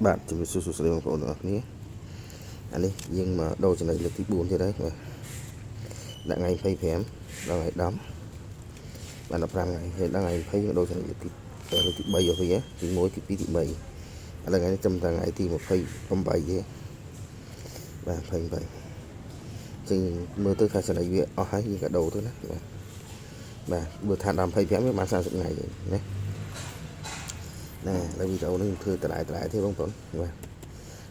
បាទជំរាបសួរសួស្តីបងប្អូនទាំងអស់គ្នាអានេះយើងមកដូរចំណីលើកទី4ទៀតហើយបាទដាក់ថ្ងៃ25ដល់ថ្ងៃ10បាន15ថ្ងៃហើយដល់ថ្ងៃ20យើងដូរចំណីលើកទី3មកវិញទី1ទី2ទី3ឥឡូវថ្ងៃនេះត្រឹមតែថ្ងៃទី28ទេបាទ28ចឹងមើលទៅថាចំណីវាអស់ហើយយើងក៏ដូរទៅណាបាទបាទបើថាដល់25វាបាន30ថ្ងៃណាណែឥឡូវវីដេអូនេះខ្ញុំធ្វើដដែលដដែលទេបងប្អូនបាទ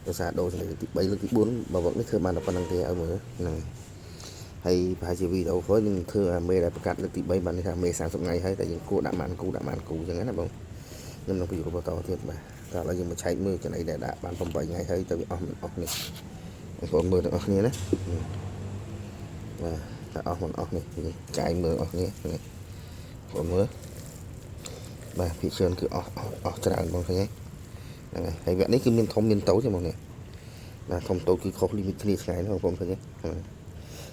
ដោយសារដូរចំណីលើកទី3លើកទី4បើវឹកនេះធ្វើបានតែប៉ុណ្្នឹងទេឲ្យមើលហ្នឹងហើយប្រហែលជាវីដេអូក្រោយនឹងធ្វើអាមេដែលប្រកាសលើកទី3បាននេះថាមេ30ថ្ងៃហើយតែយើងគួរដាក់បានគូដាក់បានគូអញ្ចឹងណាបងខ្ញុំនឹងបញ្យល់បន្តទៀតបាទតែឥឡូវយើងមកឆែកមើលចំណីដែលដាក់បាន8ថ្ងៃហើយទៅវាអស់មិនអស់នេះបងប្អូនមើលទាំងអស់គ្នាណាបាទតែអស់មិនអស់នេះយើងចាយមើលអស់គ្នានេះបងប្អូនមើលបាទភាគច្រើនគឺអស់អស់ច្រើនបងឃើញទេហ្នឹងហើយហើយវគ្គនេះគឺមានធំមានតូចទេបងនេះបាទធំតូចគឺខុស limit គ្នាឆ្ងាយណាស់បងប្អូនឃើញទេ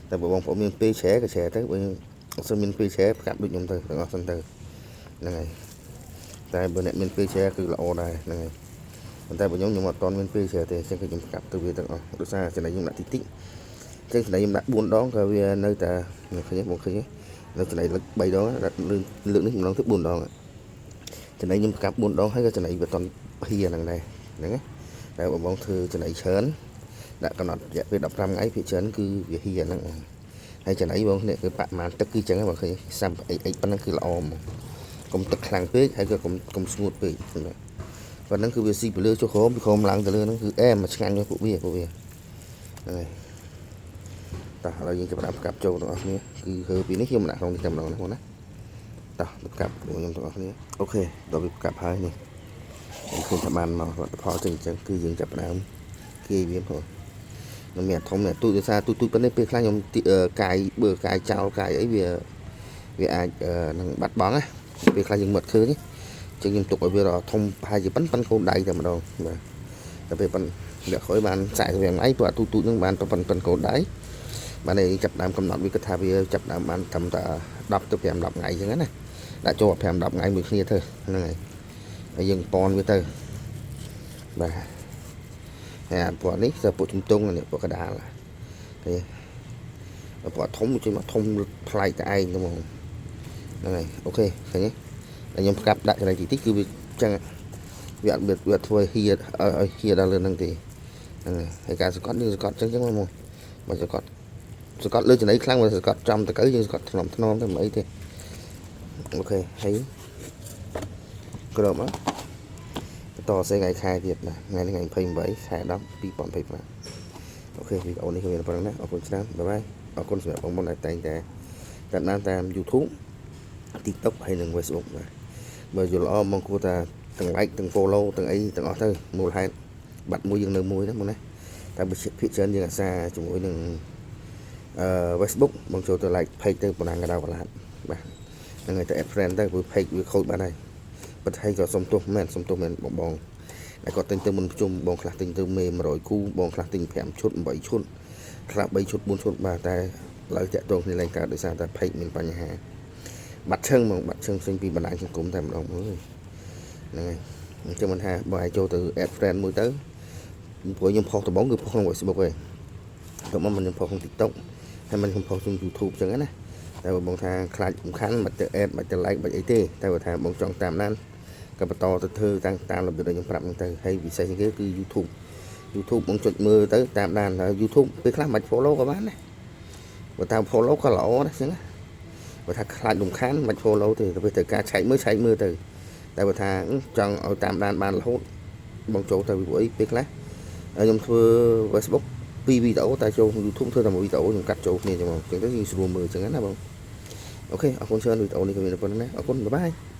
តែបើបងប្អូនមានពេលឆែក៏ឆែទៅបើអត់សូវមានពេលឆែផ្កាប់ដូចខ្ញុំទៅទាំងអស់សិនទៅហ្នឹងហើយតែបើអ្នកមានពេលឆែគឺល្អដែរហ្នឹងហើយប៉ុន្តែបើខ្ញុំខ្ញុំអត់ទាន់មានពេលឆែទេអញ្ចឹងគឺខ្ញុំផ្កាប់ទៅវាទាំងអស់ដោយសារចំណីខ្ញុំដាក់តិចតិចអញ្ចឹងចំណីខ្ញុំដាក់4ដងក៏វានៅតែឃើញទេបងឃើញទេនៅចំណីលើក3ដងលើកនេះម្ដងទៅ4ដងចំណីខ្ញុំផ្កាប់4ដងហើយក៏ចំណីវាអត់ទាន់ហៀហ្នឹងដែរហ្នឹងណាតែបងបងធ្វើចំណីច្រើនដាក់កំណត់រយៈពេល15ថ្ងៃភាគច្រើនគឺវាហៀហ្នឹងហើយចំណីបងនេះគឺបរិមាណទឹកគឺចឹងបងឃើញសាំអីអីប៉ុណ្ណឹងគឺល្អហ្មងកុំទឹកខ្លាំងពេកហើយក៏កុំស្ងួតពេកប៉ុណ្ណឹងគឺវាស៊ីពីលើចុះក្រោមពីក្រោមឡើងទៅលើហ្នឹងគឺអែមមកឆ្ងាញ់ពួកវាពួកវាហ្នឹងហើយតោះឥឡូវយើងចាប់ផ្ដើមផ្កាប់ចូលទាំងអស់គ្នាគឺហើពីនេះខ្ញុំដាក់ក្នុងនេះតែម្ដងណាបងណាតោះផ្កាប់ខ្ញុំទាំងអស់គ្នាOK ដល់វាផ្កាប់ហើយនេះខ្ញុំឃើញថាបានមកលទ្ធផលចឹងអញ្ចឹងគឺយើងចាប់ផ្ដើមគេវាផងនឹងមានធំមានទូចដោយសារទូចទូចប៉ុណ្នេះពេលខ្លះខ្ញុំកាយបើកាយចោលកាយអីវាវាអាចនឹងបាត់បង់ណាពេលខ្លះយើងមើលឃើញចឹងខ្ញុំទុកឲ្យវាដល់ធំប្រហែលជាប៉ុណ្ប៉ុនកូនដៃតែម្ដងបាទតែពេលប៉ុនអ្នកក្រោយបាន45ថ្ងៃព្រោះអាទូចទូចហ្នឹងបានប៉ុណ្ប៉ុនកូនដៃបានឯងចាប់ដើមកំណត់វាគិតថាវាចាប់ដើមបានត្រឹមតែ10ទៅ5 10ថ្ងៃចឹងណាដាក់ចូល5 10ថ្ងៃមួយគ្នាទៅហ្នឹងហើយហើយយើងប៉នវាទៅបាទហើយអាពណ៌នេះគឺពួកជំទង់នេះពួកកដាលឃើញពណ៌ធំជួយមកធំប្លែកតែឯងទៅហ្មងហ្នឹងហើយ OK ឃើញទេតែខ្ញុំផ្កាប់ដាក់ចំណីតិចតិចគឺវាចឹងវាអត់វាធ្វើឲ្យហៀឲ្យហៀដល់លើហ្នឹងទេហ្នឹងហើយការសកត់យើងសកត់ចឹងចឹងមកមកសកត់សកត់លើចំណីខ្លាំងមកសកត់ចំតកៅយើងសកត់ថ្នមថ្នមទៅមិនអីទេOK ហើយក្រមបន្តសេថ្ងៃខែទៀតណាថ្ងៃនេះថ្ងៃ28ខែ10 2025OK វីដេអូនេះគឺមានប៉ុណ្្នឹងណាអរគុណច្រើន bye bye អរគុណសម្រាប់បងប្អូនដែលតែងតែតាមដានតាម YouTube TikTok ហើយនិង Facebook បាទបើយល់ល្អមកគួរថាទាំង like ទាំង follow ទាំងអីទាំងអស់ទៅមូលហេតុបាត់មួយយើងនៅមួយណាមកណាតែបើភាគច្រើនយើងអាសាជាមួយនឹងអឺ Facebook បងចូលទៅ like page ទៅបណ្ដាកដៅកលាតបាទហ្នឹងហើយទៅ add friend ទៅព្រោះ page វាខូចបាត់ហើយប៉ុន្តែក៏សុំទោសមែនសុំទោសមែនបងបងតែគាត់ទិញទៅមុនប្រជុំបងខ្លះទិញទៅមេ100គូបងខ្លះទិញ5ឈុត8ឈុតខ្លះ3ឈុត4ឈុតបាទតែឡើយតាក់ទងគ្នាឡើងកើតដោយសារតែ page មានបញ្ហាបាត់ឈឹងហ្មងបាត់ឈឹងផ្សេងពីបណ្ដាញសង្គមតែម្ដងមើលហ្នឹងហើយអញ្ចឹងមិនថាបើឲ្យចូលទៅ add friend មួយទៅព្រោះខ្ញុំផុសដំបូងគឺផុសក្នុង Facebook ឯងទៅមកខ្ញុំផុសក្នុង TikTok ហើយមិនខ្ញុំផុសក្នុង YouTube អញ្ចឹងណាតែបើបងថាខ្លាចសំខាន់មិនទៅ add មិនទៅ like មិនអីទេតែបើថាបងចង់តាមដានក៏បន្តទៅធ្វើតាមតាមរបៀបដែលខ្ញុំប្រាប់ហ្នឹងទៅហើយពិសេសជាងគេគឺ YouTube YouTube បងចុចមើលទៅតាមដានហើយ YouTube ពេលខ្លះមិន follow ក៏បានដែរបើតាម follow ក៏ល្អដែរអញ្ចឹងណាបើថាខ្លាចរំខានមិន follow ទេទៅពេលត្រូវការឆែកមើលឆែកមើលទៅតែបើថាចង់ឲ្យតាមដានបានរហូតបងចូលទៅពីព្រោះអីពេលខ្លះខ្ញុំធ្វើ Facebook ពីរវីដេអូតែចូល YouTube ធ្វើតែមួយវីដេអូខ្ញុំកាត់ចូលគ្នាចឹងមកអញ្ចឹងទៅយើងស្រួលមើលអញ្ចឹងណាបង OK អរគុណច្រើនវីដេអូនេះក៏មានប៉ុណ្្នឹងណាអរគុណ bye bye.